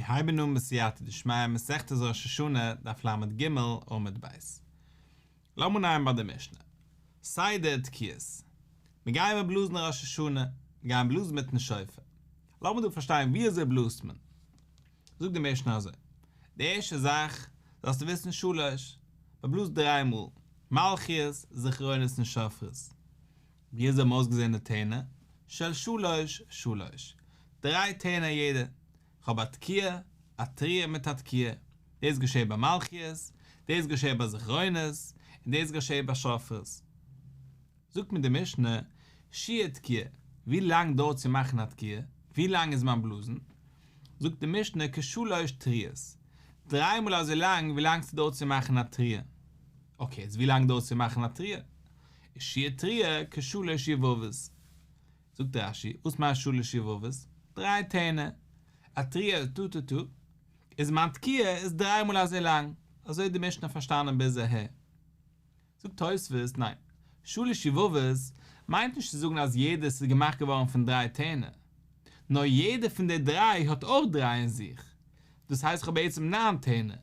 הייבן אן בסייעתא דשמיא מסכת ראש השנה דף לג עמוד ב'. לאמיר אנהייבן ביי די משנה. סדר תקיעות. מיר גייען בלאזן ראש השנה, מיר גייען בלאזן מיטן שופר. לאמיר דא פארשטיין ווי אזוי בלאזט מען. זאגט די משנה אזוי, די ערשטע זאך זאלסטו וויסן שלש, מען בלאזט דריי מאל, מלכיות, זכרונות און שופרות. ווי אזוי האבן אויסגעזען די טענער? של שלש שלש. דריי טענער יעדע. כ'האב א תקיעה, א תרועה מיט א תקיעה. דאס געשעט ביי מלכיות, דאס געשעט ביי זכרונות, און דאס געשעט ביי שופרות. זאגט מיר די משנה, שיעור תקיעה, ווי לאנג דויערט צו מאכן א תקיעה? ווי לאנג איז מיין בלאזן? זאגט די משנה כשלש תרועות, דריי מאל אזוי לאנג ווי לאנג ס'דויערט צו מאכן א תרועה. אקעי, איז ווי לאנג דויערט צו מאכן א תרועה? איז שיעור תרועה כשלש יבבות. זאגט רש"י, וואס מיינט שלש יבבות? דריי טענער. א תרועה איז טו טו טו, איז מיין תקיעה איז דריי מאל אזוי לאנג. אזוי האט די משנה פארשטאנען ביז אהער. זאגט תוספות, ניין, שלש יבבות מיינט נישט צו זאגן אז יעדעס איז געמאכט געווארן פון דריי טענער, נאר יעדע פון די דריי האט אויך דריי אין זיך, דאס הייסט איך האב בעצם ניין טענער,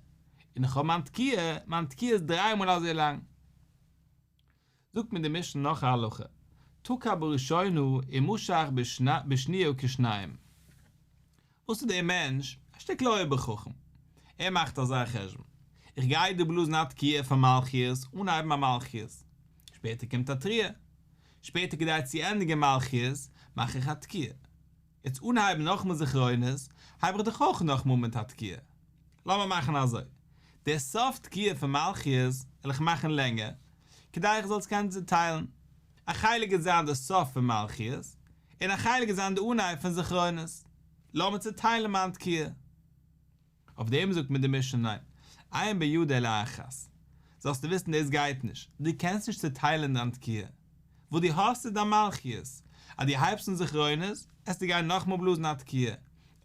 און איך האב מיין תקיעה, מיין תקיעה איז דריי מאל אזוי לאנג. זאגט מיר די משנה נאך א הלכה, תקע בראשונה ומשך בשניה כשניים. וואס איז דער מענטש? א שטיקל אויבער חכם. ער מאכט אזא חשבון, איך גיי דא בלאזן א תקיעה פאר מלכיות, אנהייבן א מלכיות, שפעטער קומט א תרועה, שפעטער כדי צו ענדיגן מלכיות מאך איך א תקיעה, יעצט אנהייבן נאכאמאל זכרונות, הייב איך דאך אויך נאכאמאל מיט א תקיעה. לאמיר מאכן אזוי, דער סוף תקיעה פון מלכיות וועל איך מאכן לענגער, כדי איך זאל עס קענען צוטיילן. א חלק גייט זיין דער סוף פון מלכיות, און א חלק גייט זיין די אנהייב פון זכרונות. לאמיר צוטיילן מיין תקיעה. אויף דעם זאגט מיר די משנה ניין, אין בידו אלא אחת. זאלסטו וויסן דאס גייט נישט, דו קענסט נישט צוטיילן דיין תקיעה. וואס דו האסט איז דיין מלכיות, אז דו הייבסט אן זכרונות, עסטו גיין נאכאמאל בלאזן א תקיעה,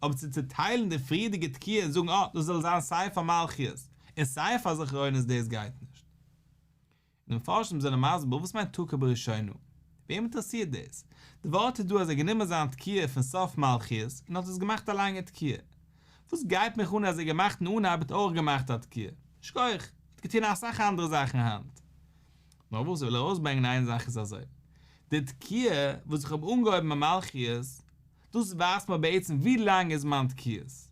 אבער צו צוטיילן די פריערדיגע תקיעה און זאגן אה, דאס זאל זיין סיי פאר מלכיות און סיי פאר זכרונות דאס גייט נישט. און די מפרשים זענען מסביר וואס מיינט תקע בראשונה? וועם אינטערעסירט דאס? די ווארט איז דא אז ער האט גענומען זיין תקיעה פון סוף מלכיות און האט עס געמאכט א לאנגע תקיעה. וואס גייט מיך אן אז ער האט געמאכט אין אנהייב האט ער אויך געמאכט א תקיעה? שכוח, ער האט געטון אסאך אנדערע זאכן היינט. נאר וואס איך וויל ארויסברענגען איין זאך איז אזוי, די תקיעה וואס איך האב אנגעהויבן ביי מלכיות, דאס ווייזט מיר בעצם ווי לאנג איז מיין תקיעות.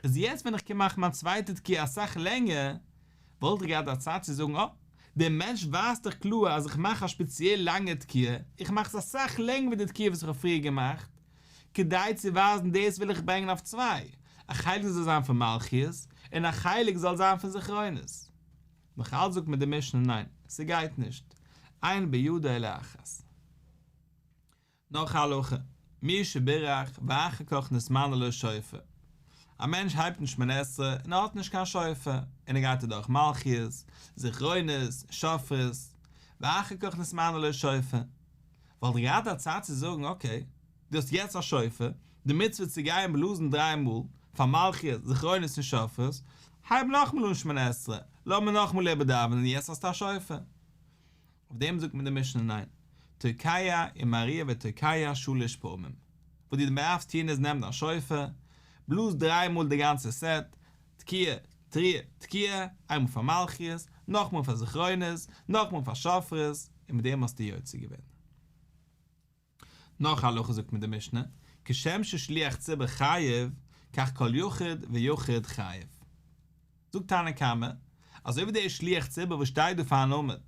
איז יעצט ווען איך קום מאכן מיין צווייטע תקיעה אסאך לענגער, וואלט איך געהאט א צד צו זאגן אה, דער מענטש ווייזט דאך קלאר אז איך מאך א שפעציעל לאנגע תקיעה, איך מאך עס אסאך לענגער ווי די תקיעה וואס איך האב פריער געמאכט, כדי צו ווייזן דאס וויל איך ברענגען אויף צוויי, א חלק זאל זיין פון מלכיות, און א חלק זאל זיין פון זכרונות. נאך אלץ זאגט מיר די משנה ניין, ס'גייט נישט, אין בידו אלא אחת. נאך א הלכה, מי שבירך ואחר כך נתמנה לו שופר, א מענטש הייבט אן שמונה עשרה און ער האט נישט קיין שופר, און ער גייט אדורך מלכיות, זכרונות, שופרות, ואחר כך נתמנה לו שופר, וואלט ער געהאט א צד צו זאגן אקעי, דו האסט יעצט א שופר, די מצוה צו גיין בלאזן דריי מאל, פאר מלכיות, זכרונות און שופרות, הייב נאכאמאל אן שמונה עשרה, לאמיר נאכאמאל איבערדאווענען יעצט האסטו א שופר. אויף דעם זאגט מיר די משנה ניין, תוקע ומריע ותוקע שלש פעמים, וואס דו דארפסט טון איז נעם דיין שופר, בלאז דריי מאל די גאנצע סעט, תקיעה, תרועה, תקיעה, איינמאל פאר מלכיות, נאכמאל פאר זכרונות, נאכמאל פאר שופרות, און מיט דעם האסטו יוצא געווען. נאך א הלכה זאגט מיר די משנה, כשם ששליח ציבור חייב, כך כל יחיד ויחיד חייב. זאגט תנא קמא, אזוי ווי דער שליח ציבור וואס שטייט דא פארן עמוד,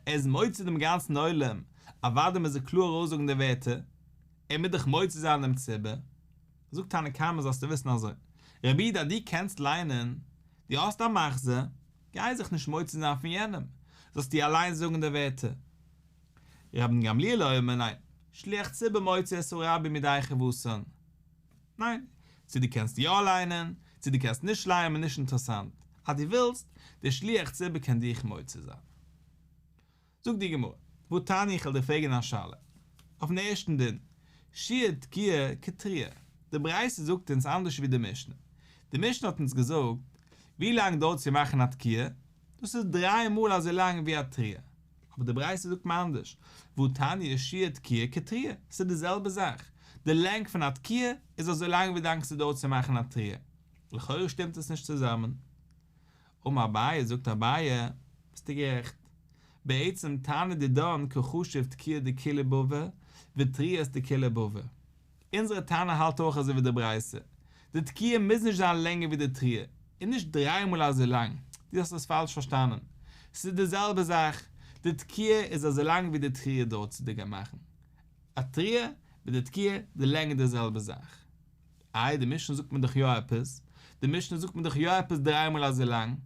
ער איז מוציא דעם גאנצן עולם, אוודאי מוז ער קלאר ארויסזאגן די ווערטער, ער מוז דאך מוציא זיין דעם ציבור. זאגט תנא קמא זאלסטו וויסן אזוי, רבי איד אז דו קענסט ליינען, דו האסט א מחזור, גיי זיך נישט מוציא זיין פון יענעם, זאלסטו אליין זאגן די ווערטער. רבן גמליאל אומר ניין, שליח ציבור מוציא את הרבים ידי חובתן. ניין, צו דו קענסט יא ליינען, צו דו קענסט נישט לייענען איז נישט אינטערעסאנט, אז דו ווילסט, דער שליח ציבור קען דיך מוציא זיין. זאגט די גמרא, והתניא איך וועל דיר פרעגן א שאלה, אויפן ערשטן דין, שיעור תקיעה כתרועה, די ברייתא זאגט אונז אנדערש ווי די משנה, די משנה האט אונז געזאגט, ווי לאנג דויערט צו מאכן א תקיעה, דאס איז דריי מאל אזוי לאנג ווי א תרועה. אבער די ברייתא זאגט מיר אנדערש, והתניא שיעור תקיעה כתרועה, ס'איז די זעלבע זאך, די לענג פון א תקיעה איז אזוי לאנג ווי לאנג ס'דויערט צו מאכן א תרועה. לכאורה שטימט עס נישט צוזאמען. אמר אביי, זאגט אביי, ביסטו גערעכט. בעצם תנא דידן קא חשיב תקיעה דכולהו בבי ותרועות דכולהו בבי. אונזערע תנא האלט אויך אזוי ווי די ברייתא, די תקיעה מוז נישט זיין לענגער ווי די תרועה, און נישט דריי מאל אזוי לאנג, דו האסט עס פאלש פארשטאנען, ס'איז די זעלבע זאך, די תקיעה איז אזוי לאנג ווי די תרועה דויערט צו מאכן א תרועה, מיט די תקיעה, די לענג איז די זעלבע זאך. איי די משנה זאגט מיר דאך יא עפעס, די משנה זאגט מיר דאך יא עפעס דריי מאל אזוי לאנג.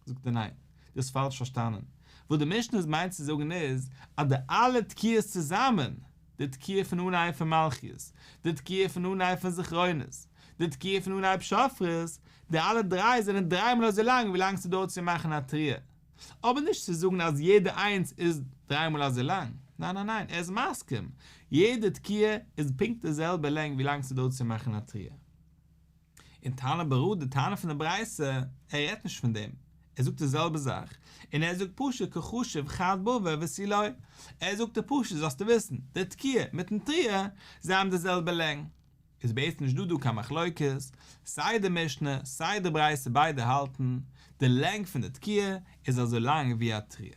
זאגט ער ניין, דו האסט פאלש פארשטאנען, וואס די משנה איז מיינט צו זאגן איז, אז די אלע תקיעות צוזאמען, די תקיעה פון אנהייב פון מלכיות, די תקיעה פון אנהייב פון זכרונות, די תקיעה פון אנהייב שופרות, די אלע דריי זענען דריי מאל אזוי לאנג ווי לאנג ס'דויערט צו מאכן א תרועה. אבער נישט צו זאגן אז יעדע איינס איז דריי מאל אזוי לאנג, ניין ניין ניין, ער איז מסכים, יעדע תקיעה איז פונקט די זעלבע לענג ווי לאנג ס'דויערט צו מאכן א תרועה. און תנא ברא די תנא פון די ברייתא, ער רעדט נישט פון דעם, ער זאגט די זעלבע זאך, און ער זאגט פשוט קא חשיב חד בבי ותו לא, ער זאגט דיר פשוט זאלסטו וויסן, די תקיעה מיטן תרועה, זיי האבן די זעלבע לענג. איז בעצם נישט דא דא קיין מחלוקת, סיי די משנה סיי די ברייתא ביידע האלטן, די לענג פון די תקיעה איז אזוי לאנג ווי א תרועה.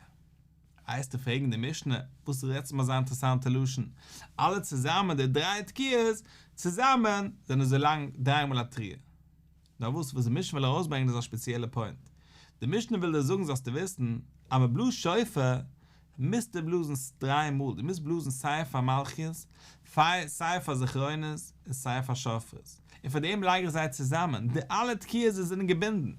וועסטו פרעגן די משנה, וואס רעדסטו מיט אזא אינטערעסאנטע לשון? אלע צוזאמען די דריי תקיעות צוזאמען זענען אזוי לאנג דריי מאל א תרועה. נאר וואס וואס די משנה וויל ארויסברענגען איז א ספעציעלע פוינט. די משנה וויל דיר זאגן זאלסטו וויסן אז מען בלאזט שופר מוזטו בלאזן דריי מאל, דו מוזט בלאזן סיי פאר מלכיות, סיי פאר זכרונות און סיי פאר שופרות. און פאר דעם לייג איך זיי צוזאמען, די אלע תקיעות זיי זענען געבינדן.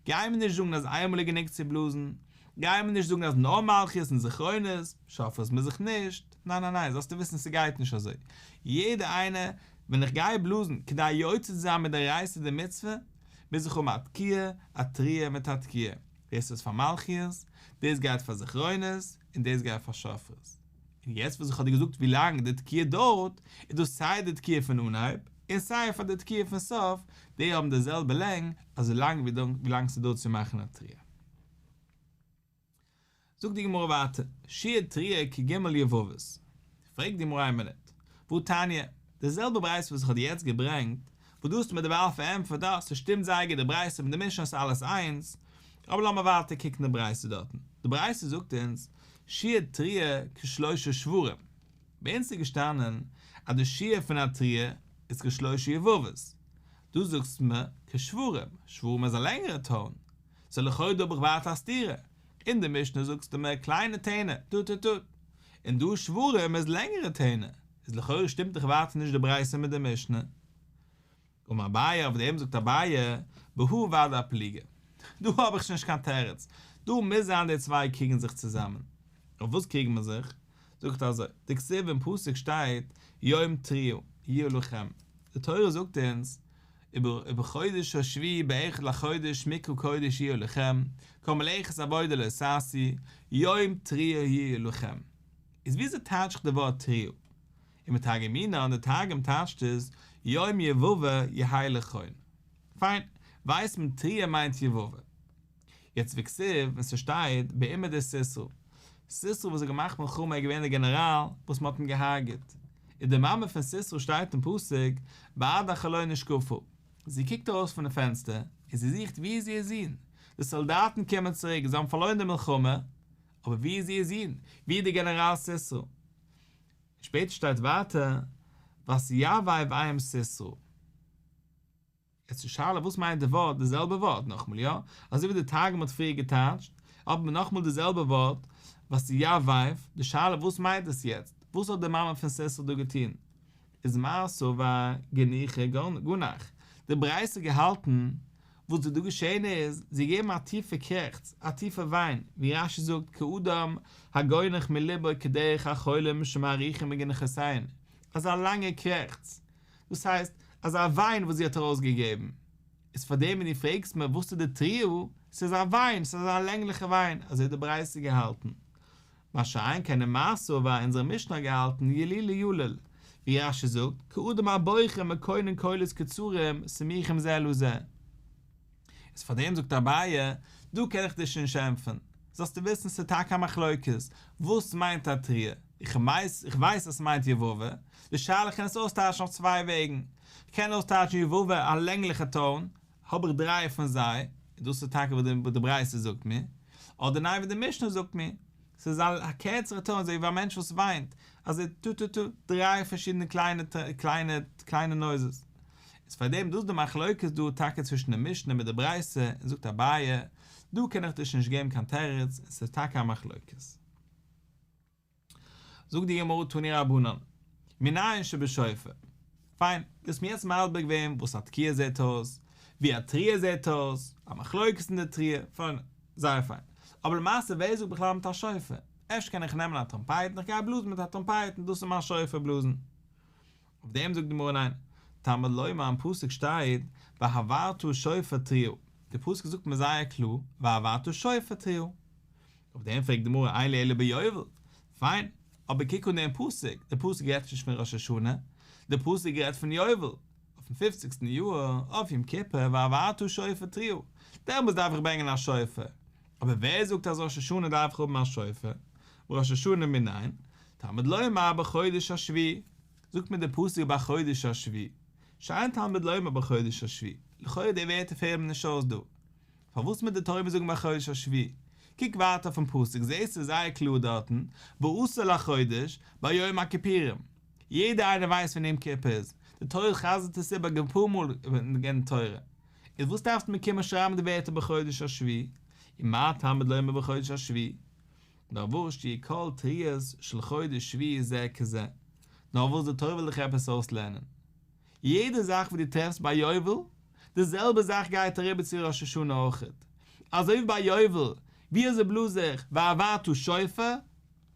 גיי מיר נישט זאגן אז איינמאל איז גענוג צו בלאזן, גיי מיר נישט זאגן אז נאר מלכיות און זכרונות, שופרות מוז איך נישט, ניין ניין ניין, זאלסטו וויסן ס'גייט נישט אזוי, יעדע איינע, ווען איך גיי בלאזן כדי יוצא צו זיין מדאורייתא די מצוה, מוז איך האבן א תקיעה, א תרועה מיט א תקיעה, דאס איז פאר מלכיות, דאס גייט פאר זכרונות, און דאס גייט פאר שופרות. און יעצט וואס איך האב דיר געזאגט ווי לאנג די תקיעה דויערט, איז דאס סיי די תקיעה פון אנהייב, און סיי פאר די תקיעה פון סוף, די האבן די זעלבע לענג, אזוי לאנג ווי לאנג ס'דויערט צו מאכן א תרועה. זאגט די גמרא ווייטער, שיעור תרועה כג' יבבות. פרעגט די גמרא איין מינוט, והא תניא, די זעלבע ברייתא וואס איך האב דיר יעצט געברענגט, וואס דו האסט מיר דערווייל פארענטפערט אז ס'שטימט זייער גוט די ברייתא מיט די משנה ס'איז אלעס איינס, אבער לאמיר ווייטער קוקן די ברייתא דארטן, די ברייתא זאגט אונז, שיעור תרועה כשלושה שברים, ביי אונז איז געשטאנען אז די שיעור פון א תרועה איז כשלושה יבבות, דא זאגסטו מיר כשברים, שברים איז א לענגערע טאון, סאו לכאורה דא האב איך ווייטער א סתירה, אין די משנה זאגסטו מיר קליינע טענער, טו טו טו, און דא שברים איז לענגערע טענער, איז לכאורה שטימט דאך ווייטער נישט די ברייתא מיט די משנה. אמר אביי, אויף דעם זאגט אביי, בהא ודאי פליגי. דא האב איך שוין נישט קיין תירוץ, דא מוז זיין די צוויי קריגן זיך צוזאמען. אויף וואס קריגן מען זיך? זאגט אזוי, דכתיב אין פסוק שטייט יום תרועה יהיה לכם, די תורה זאגט אונז ובחודש השביעי באחד לחודש מקרא קודש יהיה לכם, כל מלאכת עבודה לא תעשו, יום תרועה יהיה לכם. איז וויאזוי טייטש איך די ווארט תרועה? ומתרגמינן, די תרגום טייטשט עס יום יבבא יהא לכון. פיין, ווייסט מען תרועה מיינט יבבא. יעצט וכתיב ווען ס'שטייט באימיה דסיסרא, סיסרא וואס האט געמאכט מלחמה איז געווען דער גענעראל וואס מ'האט אים געהארגעט, איז די מאמע פון סיסרא שטייט אין פסוק בעד החלון נשקפה, זי קוקט ארויס פון די פענסטער און זי זוכט וואו איז איר זון, די סאלדאטן קומען צוריק זיי האבן פארלוירן די מלחמה, אבער וואו איז איר זון, וואו איז דער גענעראל סיסרא? און שפעטער שטייט ווייטער ותיבב אם סיסרא. יעצט די שאלה וואס מיינט די ווארט די זעלבע ווארט נאכמאל יא? אזוי ווי די תרגום האט פריער געטייטשט האט מען נאכמאל די זעלבע ווארט ותיבב, די שאלה וואס מיינט עס יעצט? וואס האט די מאמע פון סיסרא דא געטון? איז מר סבר גנוחי גנח, די ברייתא געהאלטן וואס איז דא געשען איז, זי געגעבן א טיפע קרעכץ, א טיפע וויין, ווי רש"י זאגט כאדם הגונח מלבו כדרך החולים שמאריכין בגניחותיהן, אזא לאנגע קרעכץ, דאס הייסט, אזא וויין וואס זי האט ארויסגעגעבן. איז פאר דעם ווען דו פרעגסט מיר וואס איז די תרועה, ס'איז א וויין, ס'איז אזא לענגליכע וויין, אזוי האט די ברייתא געהאלטן. מה שאין כן ומר סבר אונזערע משנה האט געהאלטן ילולי יליל, ווי רש"י זאגט, כאדם הבוכה מקונן קולות קצרים סמוכים זה לזה. איז פאר דעם זאגט אביי, דא קען איך דיר שוין נישט ענטפערן, זאלסטו וויסן ס'איז טאקע א מחלוקת, וואס מיינט א תרועה, איך ווייס איך ווייס אז ס'מיינט יבבה, די שאלה איך קען עס אויסטייטשן אויף צוויי וועגן, איך קען אויסטייטשן יבבה א לענגליכע טאון, האב איך דריי פון זיי, און דאס איז טאקע וואס די ברייתא זאגט מיר, אדער ניין ווי די משנה זאגט מיר, ס'איז א קערצערע טאן אזוי ווי א מענטש וואס וויינט, אזוי טו טו טו, דריי פארשידענע קליינע קליינע קליינע נויזעס. איז פאר דעם דאס איז די מחלוקת דא טאקע צווישן די משנה מיט די ברייתא, און זאגט אביי, דא קען איך דיר שוין נישט געבן קיין תירוץ, און ס'איז טאקע א מחלוקת. זאגט די גמרא תנו רבנן, מנין שבשופר. פיין, דו האסט מיר יעצט מסביר געווען וואס א תקיעה זעט אויס, ווי א תרועה זעט אויס, א מחלוקת אין די תרועה, פיין, זייער פיין. אבער למעשה ווער זאגט בכלל מיט א שופר? אפשר קען איך נעמען א טראמפייט און איך גיי בלאזן מיט א טראמפייט און דאס איז מיין שופר בלאזן. אויף דעם זאגט די גמרא ניין, תלמוד לומר אין פסוק שטייט והעברת שופר תרועה, די פסוק זאגט מיר זייער קלאר והעברת שופר תרועה. אויף דעם פרעגט די גמרא אין לי אלא ביובל, פיין, אבער קוק אן דעם פסוק, דער פסוק רעדט נישט פון ראש השנה, דער פסוק רעדט פון יובל, אויפן פופציגסטן יאר, אויף יום כיפור, והעברת שופר תרועה, דעמאלטס דארף איך ברענגען א שופר, אבער ווער זאגט אז ראש השנה דארף איך האבן א שופר, בראש השנה מנין, תלמוד לומר בחודש השביעי, זאגט מיר דער פסוק בחודש השביעי, שאין תלמוד לומר בחודש השביעי, לכאורה די ווערטער פעלן נישט אויס דא. פארוואס מוז די תורה מיר זאגן בחודש השביעי? קוק ווייטער אויפן פסוק זעסטו זייער קלאר דארטן, בעשור לחודש, ביום הכיפורים. יעדער איינער ווייסט ווען יום כיפור איז, די תורה חזר'ט עס איבער אפאר מאל אין די תורה. איז וואס דארפסטו מיר קומען שרייבן די ווערטער בחודש השביעי? ומה תלמוד לומר בחודש השביעי? נאר וואס שיהו כל תרועות של חודש שביעי זה כזה. נאר וואס די תורה וויל דיך עפעס אויסלערנען. יעדע זאך וואס דו טרעפסט ביי יובל, די זעלבע זאך גייט אריבער צו ראש השנה אויכעט. אזוי ווי ביי יובל, ווי אזוי בלאז איך והעברת שופר,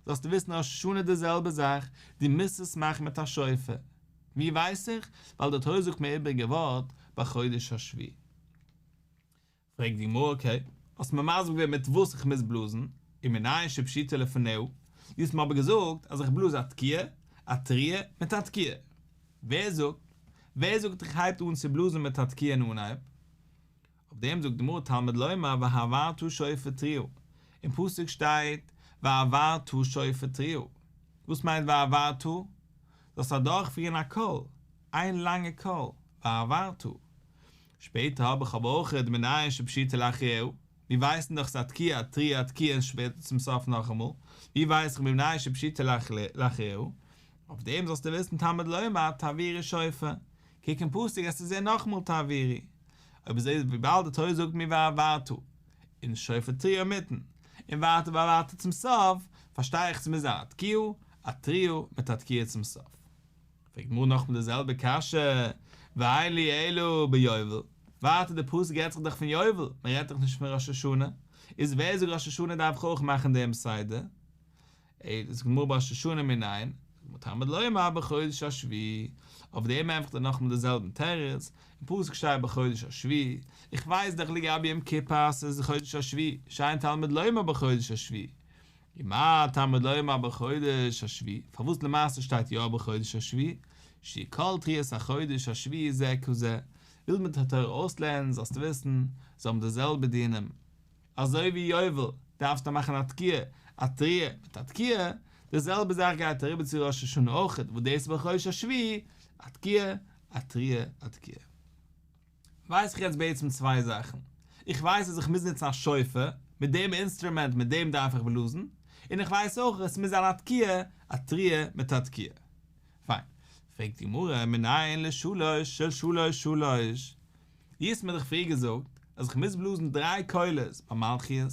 זאלסטו וויסן ראש השנה די זעלבע זאך, דו מוזט עס מאכן מיט א שופר. ווי ווייס איך? ווייל די תורה זאגט מיר איבעריגע ווארט בחודש השביעי. פרעגט די גמרא אקעי, האסט מיר מסביר געווען מיט וואס איך מוז בלאזן, ומנין שפשיטא לפניה, דו האסט מיר אבער געזאגט אז איך בלאז א תקיעה, א תרועה מיט א תקיעה. ווער זאגט? ווער זאגט איך הייבט אן צו בלאזן מיט א תקיעה אין אנהייב? אויף דעם זאגט די גמרא תלמוד לומר והעברת שופר תרועה, אין פסוק שטייט והעברת שופר תרועה, וואס מיינט והעברת? זאלסט אדורכפירן א קול, איין לאנגע קול, והעברת. שפעטער האב איך אבער אויך מנין שפשיטא לאחריה, מיר ווייסן דאך ס'איז א תקיעה א תרועה א תקיעה און שפעטער צום סוף נאכאמאל, ווי ווייס איך מנין שפשיטא לאחריה? אויף דעם זאלסטו וויסן תלמוד לומר תעבירו שופר, קוק אין פסוק וועסטו זען נאכאמאל תעבירו, אויב אזוי איז וויבאלד די תורה זאגט מיר והעברת און שופר תרועה אינמיטן, און ווייטער והעברת צום סוף, פארשטיי איך ס'מוז זיין א תקיעה א תרועה מיט א תקיעה צום סוף. פרעגט די גמרא נאכאמאל די זעלבע קשיא, ואין לי אלא ביובל, ווייטער די פסוק רעדט זיך דאך פון יובל, מען רעדט דאך נישט פון ראש השנה, איז ווער זאגט ראש השנה דארף איך אויך מאכן דעם סדר? זאגט די גמרא בראש השנה מנין, תלמוד לומר בחודש השביעי, אויף דעם ענטפערט ער נאכאמאל די זעלבן תירוץ, אין פסוק שטייט בחודש השביעי, איך ווייס דאך לגבי יום כיפור אז ס'איז חודש השביעי, שאין תלמוד לומר בחודש השביעי, ומה תלמוד לומר בחודש השביעי, פארוואס למעשה שטייט יא בחודש השביעי, שיהו כל תרועות החודש השביעי זה כזה, וויל מיר די תורה אויסלערנען זאלסטו וויסן, זיי האבן די זעלבע דינים, אזוי ווי יובל דארפסטו מאכן א תקיעה, א תרועה מיט א תקיעה, די זעלבע זאך גייט אריבער צו ראש השנה אויכעט וואס דאס איז בחודש השביעי, א תקיעה, א תרועה, א תקיעה. ווייס איך יעצט בעצם צוויי זאכן, איך ווייס אז איך מוז נוצן א שופר, מיט דעם אינסטרומענט מיט דעם דארף איך בלאזן, און איך ווייס אויך עס מוז זיין א תקיעה, א תרועה מיט א תקיעה. פיין. פרעגט די גמרא, מנין לשלוש של שלוש שלוש? דו האסט מיר דאך פריער געזאגט אז איך מוז בלאזן דריי קולות ביי מלכיות,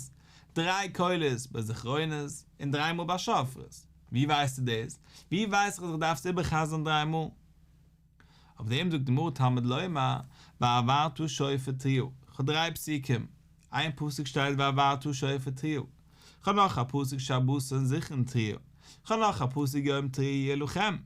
דריי קולות ביי זכרונות, און דריי מאל ביי שופרות. ווי ווייסטו דאס? ווי ווייס איך אז איך דארף עס איבער'חזר'ן דריי מאל? אויף דעם זאגט די גמרא תלמוד לומר והעברת שופר תרועה, כ'האב דריי פסוקים, איין פסוק שטייט והעברת שופר תרועה, כ'האב נאך א פסוק שבתון זכרון תרועה, כ'האב נאך א פסוק יום תרועה יהיה לכם,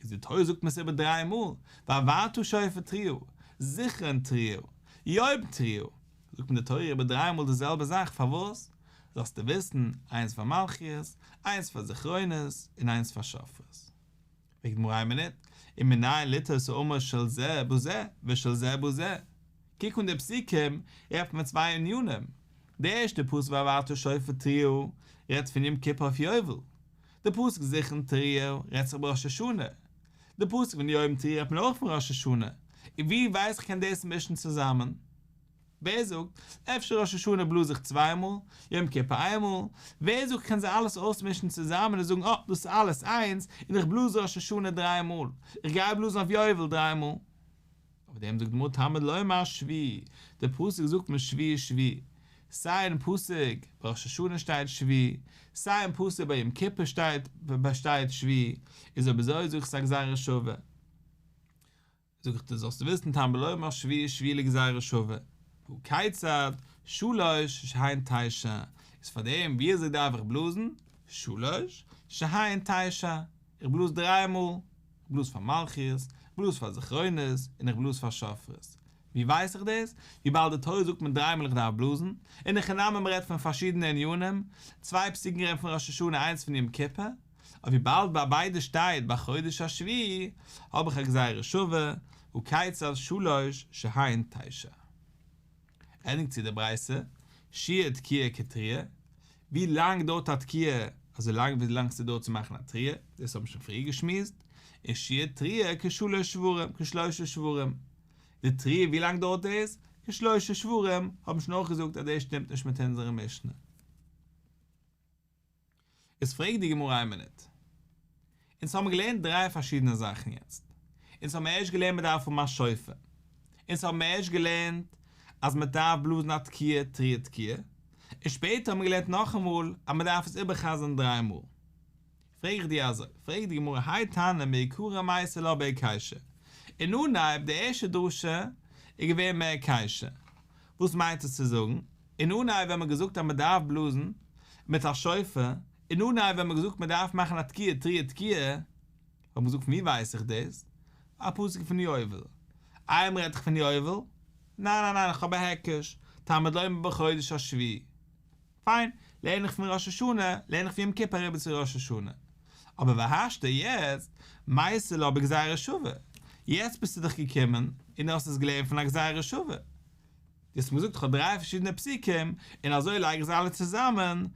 איז די תורה זאגט מיר עס איבער דריי מאל, והעברת שופר תרועה, זכרון תרועה, יום תרועה, זאגט מיר די תורה איבער דריי מאל די זעלבע זאך, פארוואס? זאלסטו וויסן, איינס פאר מלכיות, איינס פאר זכרונות, און איינס פאר שופרות. פרעגט די גמרא איין מינוט, ומנין לטעות האמור של זה בזה ושל זה בזה? קוק אן די פסוקים, רעדט פון צוויי ענינים, די ערשטע פסוק והעברת שופר תרועה רעדט פון יום כיפור אויף יובל, די פסוק זכרון תרועה רעדט זיך בראש השנה, די פסוק פון יום תרועה רעדט מען אויך פון ראש השנה, און ווי ווייס איך קען דאס מישן צוזאמען? ווער זאגט, אפשר ראש השנה בלאז איך צוויי מאל, יום כיפור איין מאל, ווער זאגט כ'קען זיי אלעס אויסמישן צוזאמען און זאגן אה, דאס איז אלעס איינס, און איך בלאז ראש השנה דריי מאל, איך גיי בלאזן אויף יובל דריי מאל. אויף דעם זאגט די גמרא תלמוד לומר שביעי, דער פסוק זאגט מיר שביעי שביעי, סיי אין פסוק ביי ראש השנה שטייט שביעי, סיי אין פסוק ביי יום כיפור שטייט שטייט שביעי, איז אויב אזוי זאג איך ס'איז א גזירה שווה. זאג איך דיר זאלסטו וויסן תלמוד לומר שביעי שביעי לגזירה שווה, והא כיצד, שלש שהן תשע, איז פאר דעם ווי אזוי דארף איך בלאזן, שלש שהן תשע, איך בלאז דריי מאל, איך בלאז פאר מלכיות, איך בלאז פאר זכרונות, און איך בלאז פאר שופרות. ווי ווייס איך דאס? וויבאלד די תורה זאגט מיר דריי מאל איך דארף בלאזן, אין הכי נמי מ'רעדט פון פארשידענע ענינים, צוויי פסוקים רעדן פון ראש השנה איינס פון יום כיפור, אבער וויבאלד ביי ביידע שטייט בחודש השביעי, האב איך א גזירה שווה, הא כיצד שלש שהן תשע. ענדיגט צו די ברייתא, שיעור תקיעה כתרועה, ווי לאנג דויערט א תקיעה, אזוי לאנג ווי לאנג ס'דויערט צו מאכן א תרועה, דאס האבן מיר שוין פריער געשמועסט, און שיעור תרועה כשלש שברים, כשלושה שברים, די תרועה ווי לאנג דויערט דאס, כשלושה שברים, האבן מיר שוין אויך געזאגט אז דאס שטימט נישט מיט אונזערע משנה. איז פרעגט די גמרא איין מינוט. אונז האבן געלערנט דריי פארשידענע זאכן יעצט. אונז האבן ערשט געלערנט מען דארף האבן א שופר. אונז האבן ערשט געלערנט אז מען דארף בלאזן א תקיעה תרועה תקיעה. און שפעטער האבן מיר געלערנט נאכאמאל אז מען דארף עס איבערחזר'ן דריי מאל. פרעג איך דיר אזוי, פרעגט די גמרא האי תנא מעיקרא מייתי לה בהיקשא. אין אנהייב די ערשטע דרשה איז געווען מהיקשא. וואס מיינט עס צו זאגן? אין אנהייב ווען מ'האט געזאגט אז מ'דארף בלאזן מיט א שופר, אין אנהייב ווען מ'האט געזאגט מ'דארף מאכן א תקיעה תרועה תקיעה, האט מען געזאגט פון ווי ווייס איך דאס? א פסוק פון יובל. איי מ'רעדט דאך פון יובל? ניין ניין ניין איך האב א היקש, תלמוד לומר בחודש השביעי. פיין, לערן איך פון ראש השנה, לערן איך פון יום כיפור אריבער צו ראש השנה. אבער והשתא יעצט, מייתי לה בגזירה שווה. יעצט ביסטו דאך געקומען און דו האסט עס געלערנט פון א גזירה שווה. דו האסט מיר געזאגט איך האב דריי פארשידענע פסוקים און אזוי לייג איך זיי אלע צוזאמען,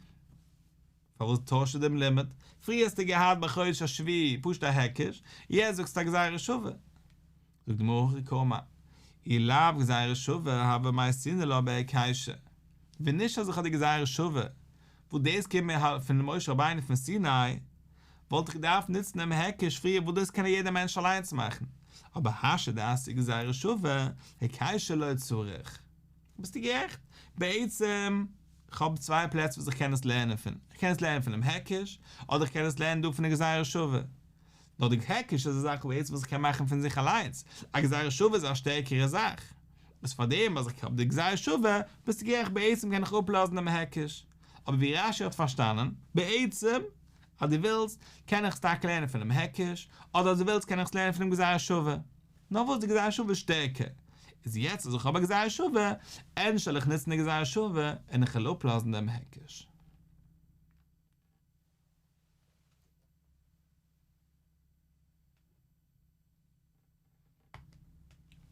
פארוואס טוישסטו דעם לימוד? פריער האסטו געהאט בחודש השביעי פשוט א היקש, יעצט זאגסטו א גזירה שווה. זאגט די גמרא הכי קאמר, אי לאו גזירה שווה הוה מייתינא לה בהיקשא, ווען נישט אז איך האב די גזירה שווה, וואס דאס קומט מיר פון משה רבינו פון סיני, וואלט איך געדארפט נוצן דעם היקש פריער וואס דאס קען יעדער מענטש אליינס מאכן, אבער השתא דאתיא גזירה שווה, היקשא לא צריך. ביסטו גערעכט. בעצם, כ'האב צוויי פלעצער וואס איך קען עס לערנען פון. איך קען עס לערנען פונעם היקש, אדער איך קען עס לערנען דא פון די גזירה שווה. נאר די היקש איז א זאך בעצם וואס איך קען מאכן פון זיך אליינס. א גזירה שווה איז א שטערקערע זאך. איז פארדעם אז איך האב די גזירה שווה, ביסטו גערעכט בעצם קען איך אפלאזן דעם היקש. אבער ווי רש"י האט פארשטאנען, בעצם, אז דו ווילסט, קען איך עס טאקע לערנען פונעם היקש, אדער אז דו ווילסט קען איך עס לערנען פונעם גזירה שווה. נאר וואס די גזירה שווה איז שטערקער. איז יעצט אז איך האב א גזירה שווה, ענדערש זאל איך נוצן די גזירה שווה און איך וועל אפלאזן דעם היקש.